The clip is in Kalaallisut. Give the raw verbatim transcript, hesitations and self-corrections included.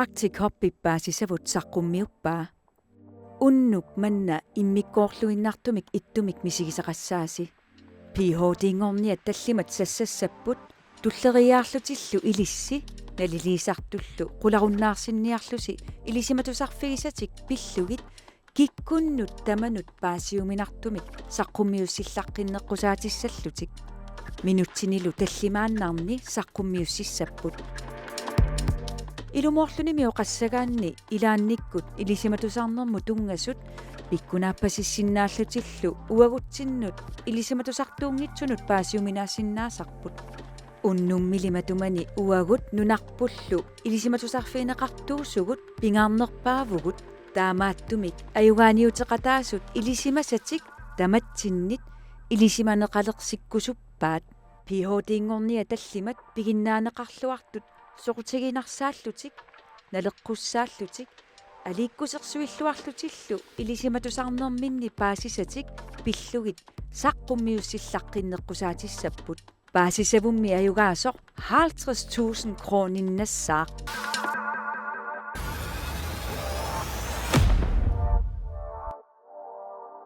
Arctic Hubip paasisavut saqqummiuppaa. Unnuk manna immikkoorluinnartumik ittumik misigisaqassaasi. P H D-nngorniat tallimat sassassapput, tulleriiaarlutillu ilissi naliliisartullu qularunnaarsinniarlusi ilisimatusarfigisatik pillugit kikkunnut tamanut paasiuminartumik saqqummiussillaqqinneqqusaatissallutik. Minutsinilu tallimaannarni saqqummiussissapput. Ilumoorlunimi oqassagaanni ilaannikkut ilisimatusarnermut tunngasut pikkunaappasissinnaallutillu uagutsinnut ilisimatusartuunngitsunut paasiuminaassinnaasarput. Unnummili matumani uagut nunarpullu ilisimatusarfigineqartuusugut pingaarnerpaavugut, taamaattumik ajugaaniuteqataasut ilisimasatik tamatsinnit ilisimaneqalersikkusuppaat. P H D-nngorniat tallimat piginnaaneqarluartut soqutiginarsaallutik, naleqqussaallutik, aliikkusersuilluarlutillu ilisimatusarnerminni paasisatik pillugit saqqummiussillaqqinneqqusaatissapput. Paasisavummi ajugaasoq halvtreds tusind krooninnassaaq.